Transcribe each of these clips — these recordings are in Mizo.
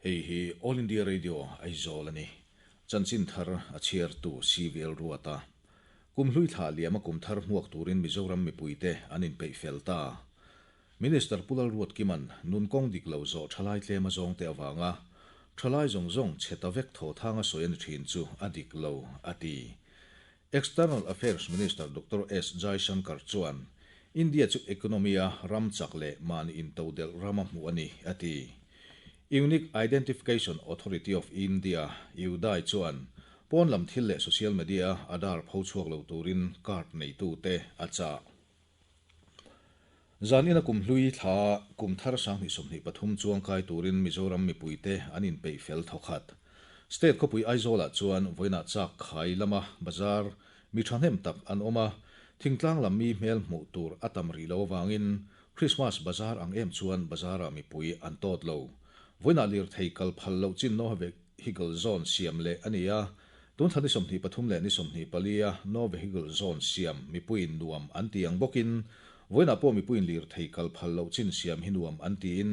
Hei hi All India Radio Aizawl a ni. Chanchin thar a chhiartu CVL Ruata. Kum hlui thlah liama kum thar hmuak turin Mizoram mipuite an inpeih fel ta. Minister Pu Lalruatkima'n nun kawng dik lo zawh thalai tlem a zawngte avanga thalai zawng zawng chhe ta vek thaw thanga sawi a ni thin chu a dik lo, a ti. External Affairs Minister Doctor S Jaishankar chuan India chu economy-a ram chak leh mahni intodelh rama hmuh a ni, a ti. Unique Identification Authority of India, UIDAI, chuan pawn lam thil leh social media-a Aadhaar pho chhuak lo turin card neitute a chah. Zan ina kum hlui thla kum thar 2023 chuang kai turin Mizoram mipuite an inpeih fel thawkhat. State khawpui Aizawlah chuan vawiinah chak khai lama bazar mi thahnem tak an awm a, thingtlang lam mi hmel hmuh tur a tam rih lo avangin Christmas bazar ang em chuan bazarah mipui an tawt lo. Vawiinah lirthei kal phal loh chin no vehicle zone siam leh a ni a, tun thla ni 23 leh ni 24 a no vehicle zone siam mipuiin nuam an ti ang bawkin vawiinah pawh mipuiin lirthei kal phal loh chin siam hi nuam an tiin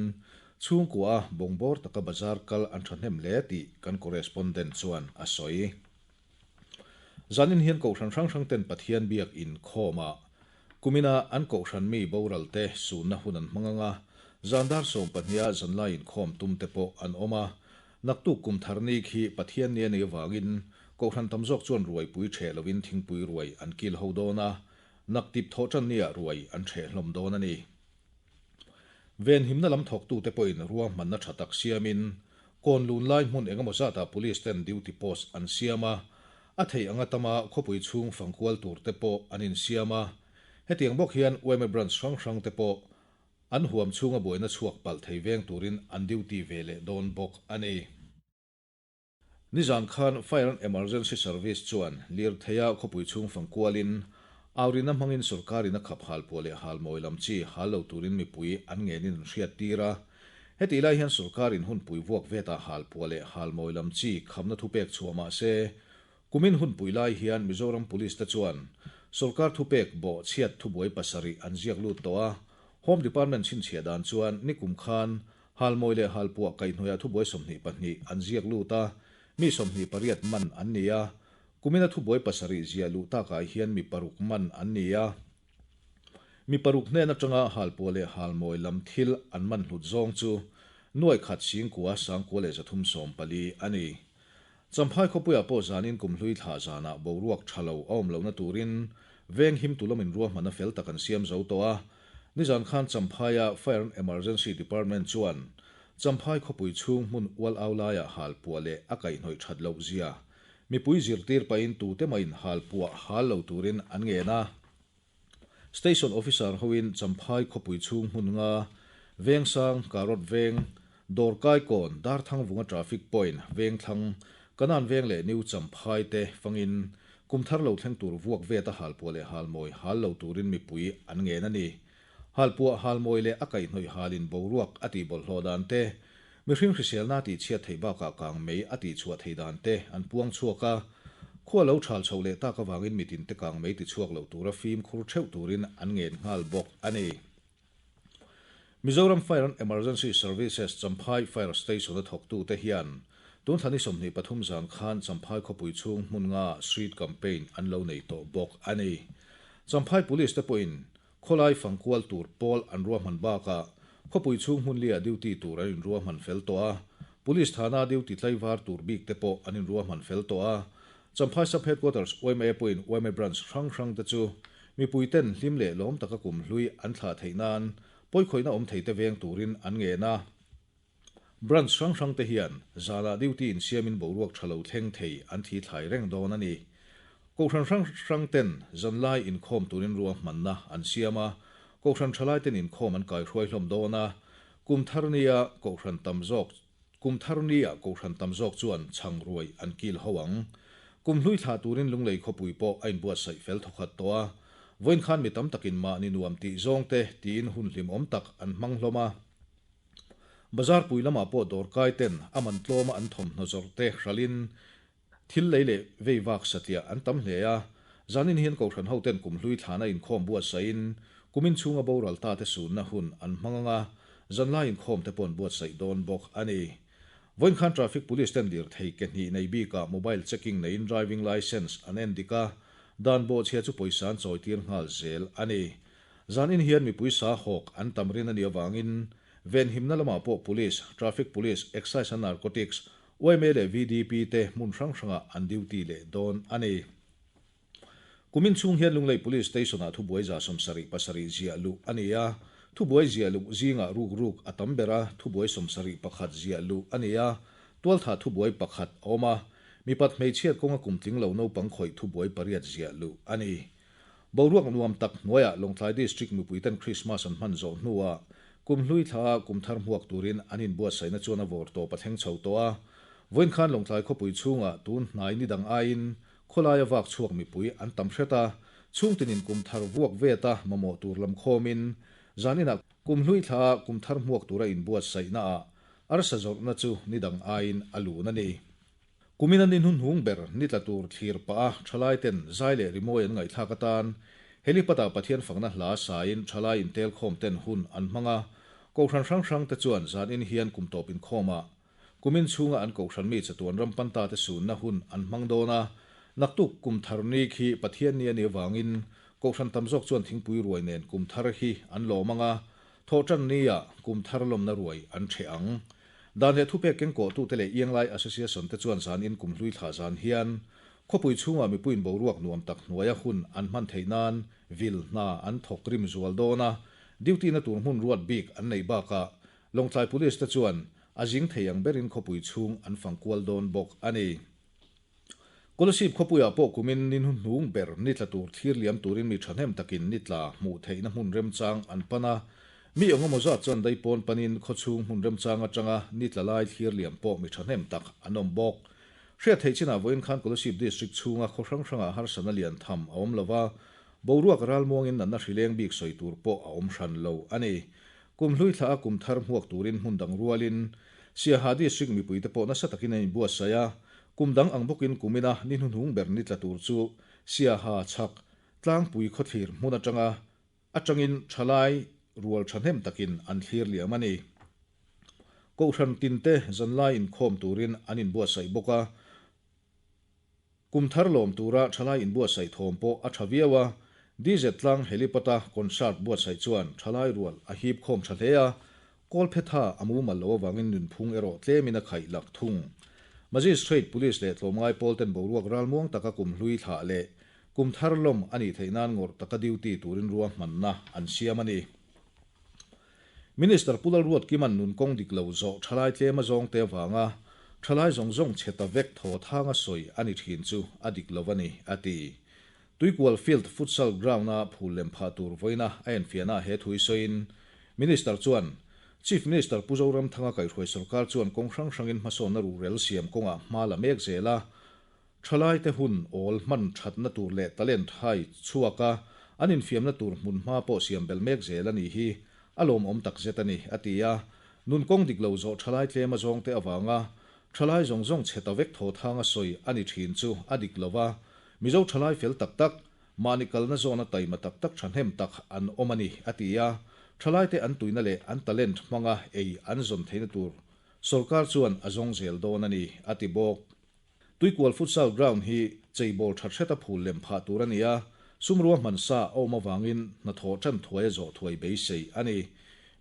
chhungkua a bawngbawr taka bazar kal an thahnem hle tih kan correspondent chuan a sawi. Zanin hian kohhran hrang hrang ten Pathian biak inkhawmah kumina an kohhran mi boral te sunna hun an hmang ang a, zan dar 12 a zanlai inkhawm tum te pawh an awm a. Naktuk kum thar ni khi Pathian ni a nih avangin kohhran tam zawk chuan ruaipui ṭheh lovin thingpui ruai an kil ho dawn a, naktip thawh ṭan niah ruai an ṭheh hlawm dawn a ni. Venhimna lam thawktute pawhin ruahmanna tha tak siamin kawn lun lai hmun engemaw zatah Police ten duty post an siam a, a theih anga tama khawpui chhung fangkual tur te pawh an insiam a. Hetiang bawk hian yma branch hrang hrang te pawh an huam chhunga buaina chhuak palh thei veng turin an duty ve leh dawn bawk a ni. Nizan khan Fire and Emergency Service chuan lirtheia khawpui chhung fang kualin aurina hmangin sorkarin a khap halpuah leh halmawi lam chi hal lo turin mipui an ngenin an hriat tir a. Hetih lai hian sorkarin hunpui vuak vetah halpuah leh halmawi lam chi khamna thupek chhuah mah se, kumin hunpui lai hian Mizoram Police te chuan sorkar thupek bawh chhiat thubuai pasarih an ziak lut tawh a. Home Department chhinchhiah dan chuan nikum khan Halmawi leh halpuah kaihhnuaiah thubuai 22 an ziak lut a, mi 28 man an ni a. Kumina thubuai pasarih ziah luh takah hian mi paruk man an ni a. Mi paruk hnen atanga halpuah leh halmawi lam thil an man hlut zawng chu nuai khat singkua sangkua leh 314 a ni. Champhai khawpuiah pawh zanin kum hlui thlah zanah boruak tha lo a awm lohna turin veng him tulamin ruahmanna fel tak an siam zo tawh a. Nizan khan Champhaia Fire and Emergency Department chuan Champhai khawpui chhung hmun ual au laiah halpuah leh a kaihhnawih that loh zia mipui zirtir pahin tute mahin halpuah hal lo turin an ngen a. Station Officer hoin Champhai khawpui chhung hmun nga Vengsang, Karot Veng, Dawrkaikawn, Darthangvunga Traffic Point, Vengthlang, Kanan Veng leh New Champhai te fangin kum thar lo thleng tur vuak vet a halpuah leh halmawi hal lo turin mipui an ngen a ni. Halpuah halmawi leh a kaihhnawih halin boruak a tih bawlhhlawh dan te, mihring hriselna tih chhiat theih bakah kang mei a tih chhuah theih dan te an puang chhuak a. Khua lo thal chhoh leh tak avangin mitin te kang mei ti chhuak lo tura fimkhur theuh turin an ngen nghal bawk a ni. Mizoram Fire and Emergency Services Champhai Fire Station a thawktute hian tun thla ni 23 zan khan Champhai khawpui chhung hmun nga street campaign an lo nei tawh bawk a ni. Champhai Police te pawhin Khawlai fangkual tur pawl an ruahman bakah khawpui chhung hmun liah duty tur an inruahman fel tawh a, Police thana duty tlaivar tur bik te pawh an inruahman fel tawh a. Champhai Sub Headquarters yma pawhin yma Branch hrang hrang te chu mipui ten hlim leh lawm taka kum hlui an thlah theih nan pawikhawihna awm thei te veng turin an ngen a. Branch hrang hrang te hian zanah duty insiamin boruak tha lo thleng thei an thi thlai reng dawn a ni. Kohhran hrang hrang ten zanlai inkhawm turin ruahmanna an siam a, Kohhran thalai ten inkhawm an kaihruai hlawm dawn a, kum thar nia Kohhran tam zawk kum thar nia Kohhran tam zawk chuan chhang ruai an kil ho ang. Kum hlui thlah turin Lunglei khawpui pawh a inbuatsaih fel thawkhat tawh a, vawiin khan mi tam takin mahni nuam tih zawng te tiin hun hlimawm tak an hmang hlawm a. Bazar pui lamah pawh dawrkai ten a man tlawma an thawmhnaw zawrh te hralhin thil lei leh vei vak satliah an tam hle a. Zanin hian Kohhran ho ten kum hlui thlana inkhawm buatsaihin kumin chhunga boral ta te sunna hun an hmang ang a, zanlai inkhawm te pawh an buatsaih dawn bawk a ni. Vawiin khan Traffic Police ten lirthei ke hnih nei bikah mobile checking neiin driving licence an en dik a, dan bawhchhia chu pawisa an chawitir nghal zel a ni. Zanin hian mipui sa hawk an tam rin a nih avangin venhimna lamah pawh Police, Traffic Police, Excise and Narcotics, yma leh VDP te hmun hrang hrangah an duty leh dawn a ni. Kumin chhung hian Lunglei Police Station-ah thubuai 77 ziah luh a ni a, thubuai ziah luh zingah ruk ruk a tam ber a, thubuai 71 ziah luh a ni a, tualthah thubuai pakhat a awm a, mipat hmeichhiat kawnga kum tling lo naupang khawih thubuai pariat ziah luh a ni. Boruak nuam tak hnuaiah Lawngtlai District mipuiten Krismas an hman zawh hnuah kum hlui thla kum thar hmuak turin an inbuatsaihna chuan a vawr tawp a thleng chho tawh a. Vawiin khan Lawngtlai khawpui chhungah tun hnai ni dang aiin khawlaia vak chhuak mipui an tam hret a, chhungtinin kum thar vuak vet a mamawh tur lam khawmin zan inah kum hlui thla kum thar hmuak tura inbuatsaihnaah arsa zawrhna chu ni dang aiin a lun a ni. Kumin an inhunhung ber ni tla tur thlir pah a thalai ten zai leh rimawi an ngaihthlak atan helipad ah Pathian fakna hla sain thalai intel khawm ten hun an hmang a, Kohhran hrang hrang te chuan zan in hian kum tawp inkhawm ah kumin chhunga an Kohhran mi chatuan ram panta te sunna hun an hmang dawn a, naktuk kum thar ni khi Pathian ni a nih avangin Kohhran tam zawk chuan thingpui ruai nen kum thar hi an lawm ang a, thawhtan ni ah kum thar lawmna ruai an ṭheh ang. Dan leh thupek kengkawhtute leh Ianglai Association te chuan zanin kum hlui thlah zan hian khawpui chhungah mipuiin boruak nuam tak hnuaia hun an hman theih nan vil hna an thawk rim zual dawn a, duty na tur hmun ruat bik an neih bakah Lawngtlai Police te chuan a zing thei ang berin khawpui chhung an fang kual dawn bawk a ni. Kolasib khawpuiah pawh kumin ni hnuhnung ber ni tla tur thlir liam turin mi thahnem takin ni tla hmuh theihna hmun remchang an pan a. Mi engemaw zat chuan daipawn panin khawchhung hmun remchang atanga ni tla lai thlir liam pawh mi thahnem tak an awm bawk. Hriat theih chinah vawiin khan Kolasib District chhunga khaw hrang hrangah harsatna lian tham a awm lova, boruak ralmuangin natna hrileng bik sawi tur pawh a awm hran lo a ni. Kum hlui thla a kum thar hmuak turin hmun dang rualin Siaha District mipuite pawh nasa takin an inbuatsaih a, kum dang ang bawkin kumina ni hnuhnung ber ni tla tur chu Siaha chhak tlangpui khawthlir hmun atanga atangin thalai rual thahnem takin an thlir liam a ni. Kohhran tinte zanlai inkhawm turin an inbuatsaih bawk a, Kum thar lawm tura thalai inbuatsaih thawm pawh a tha viau a, DZ tlang helipad-a concert buatsaih chuan thalai rual a hip khawm tha hle a, Kawlphetha a mumal lo avangin nunphung erawh tlemin a khaih lak thung. Magistrate, Police leh tlawmngai pawl ten boruak ralmuang taka kum hlui thlah leh kum thar lawm a nih theih nan ngawrh taka duty turin ruahmanna an siam a ni. Minister Pu Lalruatkima'n nun kawng dik lo zawh thalai tlem a zawng te avanga thalai zawng zawng chhe ta vek thaw thanga sawi a ni thin chu a dik lo a ni, a ti. Tuikual Field Futsal Ground-a phul lem phah tur vawiina a enfiahnaah he thu hi sawiin Minister chuan, Chief Minister Pu Zoramthanga kaihhruai sorkar chuan kawng hrang hrangin hmasawnna ruhrel siam kawngah hma la mek zel a, Thalaite hun awl hman thatna tur leh talent hai chhuak a, an infiamna tur hmun hma pawh siam belh mek zel a nih hi a lawmawm takzet a ni, a ti a. Nun kawng dik lo zawh thalai tlem a zawngte avanga thalai zawng zawng chhe ta vek thaw thanga sawi a ni thin chu a dik lo va, Mizo thalai fel tak tak, mahni kalna zawna taima tak tak thahnem tak an awm a ni, a ti a. Thalaite an tuina leh an talent hmanga ei an zawn theihna tur sawrkar chuan a zawng zel dawn a ni, a ti bawk. Tuikual Futsal Ground hi cheibawl that hreta phul lem phah tur a ni a, sumrua hman sa a awm avangin hnathawh tan thuai a zawh thuai beisei a ni.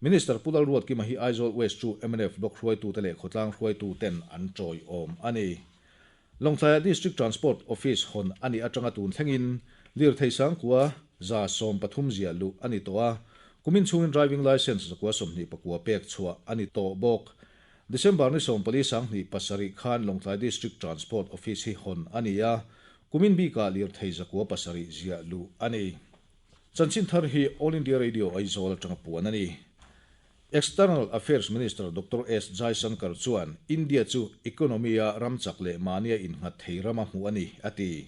Minister Pu Lalruatkima hi Aizawl West chu mnf Block hruaitute leh khawtlang hruaituten an tawiawm a ni. Lawngtlaiah District Transport Office hawn a nih atanga tun thlengin lirthei sangkua 113 ziah luh a ni tawh a, kumin chhungin Driving Licence 129 pek chhuah a ni tawh bawk. December ni 14 27 khan Lawngtlai District Transport Office hi hawn a ni a, kumin bikah lirthei 907 ziah luh a ni. Chanchin thar hi All India Radio Aizawl atanga puan a ni. External Affairs Minister Doctor S Jaishankar chuan India chu economy-a ram chak leh mahnia innghat thei ram a hmuh a ni, a ti.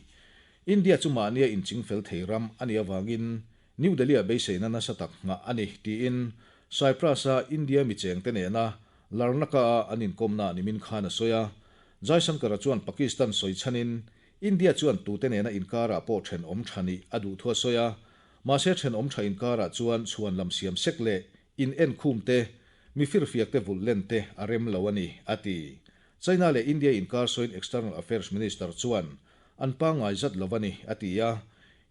India chu mahnia inchingfel thei ram a nih avangin New Delhi-ah beiseina nasa tak nghah a ni, tiin Cyprus-a India mi chengte nena Larnaca-a an inkawmnaah nimin khan a sawi a. Jaishankar-a chuan Pakistan sawi chhanin India chuan tute nena inkarah pawh thenawm tha nih a duh thu a sawi a, mahse thenawm tha inkarah chuan chhuan lam siam sek leh in enkhum te, mi firfiak te vulh len te a rem lo a ni, a ti. China leh India inkar sawiin External Affairs Minister chuan an pangngai zat lo a ni, a ti a.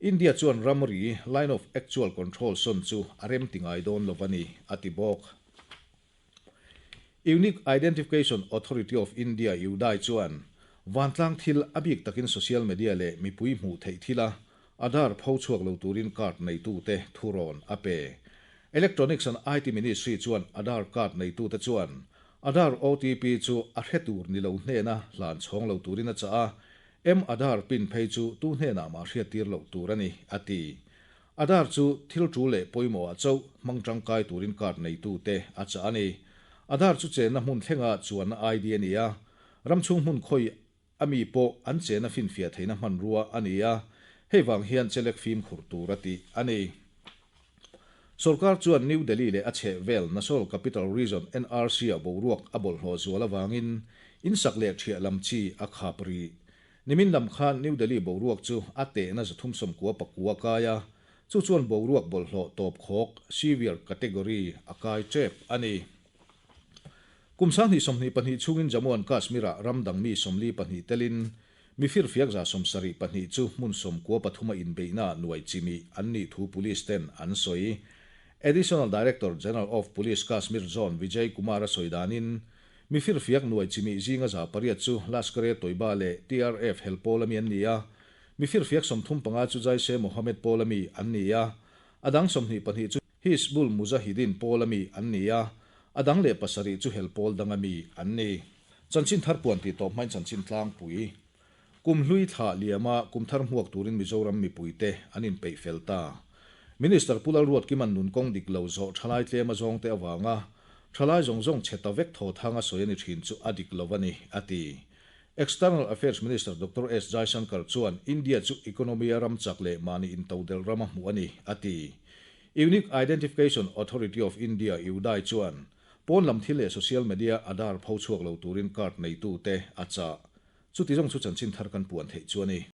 India chuan ramri, line of actual control, sawn chu a remti ngai dawn lo a ni, a ti bawk. Unique Identification Authority of India, UIDAI, chuan vantlang thil a bik takin social media leh mipui hmuh theih thila Aadhaar pho chhuak lo turin card neitute thurawn a pe. Electronics and IT Ministry chuan Aadhaar card neitute chuan Aadhaar OTP chu a hre tur ni lo hnena hlan chhawng lo turin a chah a, M-Aadhaar pin phei chu tu hnenah mah hriattir loh tur a ni, a ti. Aadhaar chu thil tul leh pawimawhah chauh hmang tangkai turin card neitute a chah a ni. Aadhaar chu chenna hmun thlenga chuanna ID a ni a, ram chhung hmun khawi a mi pawh an chenna finfiah theihna hmanrua a ni a, hei vang hian chelek fimkhur tur a tih a ni. Sorkar chuan New Delhi leh a chhehvel National Capital Region, NRC, ah boruak a bawlhhlawh zual avangin insak leh thiah lam chi a khap rih. Nimin lam khan New Delhi boruak chu a tehna 399 kai a, chu chuan boruak bawlhhlawh tawp khawk, severe category, a kai tep a ni. Kum 2022 chhungin Jammu and Kashmir-ah ram dang mi 42 telin mi firfiak 72 chu hmun 93 a inbeihna nuai chimi an nih thu police ten an sawi. Additional Director General of Police Kashmir Zone Vijay Kumar a sawi danin Mi firfiak nuai chimih zinga 800 chu Lashkar-e-Toiba leh TRF hel pawl ami an ni a, mi firfiak 35 chu Jaish-e-Mohammed pawl ami an ni a, a dang 22 chu Hizbul Mujahideen pawl ami an ni a, a dang leh pasarih chu hel pawl dang ami an ni. Chanchin thar puan tih tawp hmain chanchin tlangpui. Kum hlui thlah liama kum thar hmuak turin Mizoram mipuite an inpeih fel ta. Minister Pu Lalruatkima'n nun kawng dik lo zawh thalai tlem a zawngte avanga thalai zawng zawng chhe ta vek thaw thanga sawi a ni thin chu a dik lo a ni, a ti. External Affairs Minister Doctor S Jaishankar chuan India chu economy a ram chak leh mahni intodelh ram a hmuh a ni, a ti. Unique Identification Authority of India, UIDAI, chuan pawn lam thil leh social media Aadhaar pho chhuak lo turin card neitute a chah. Chuti zawng chu chanchin thar kan puan theih chu a ni.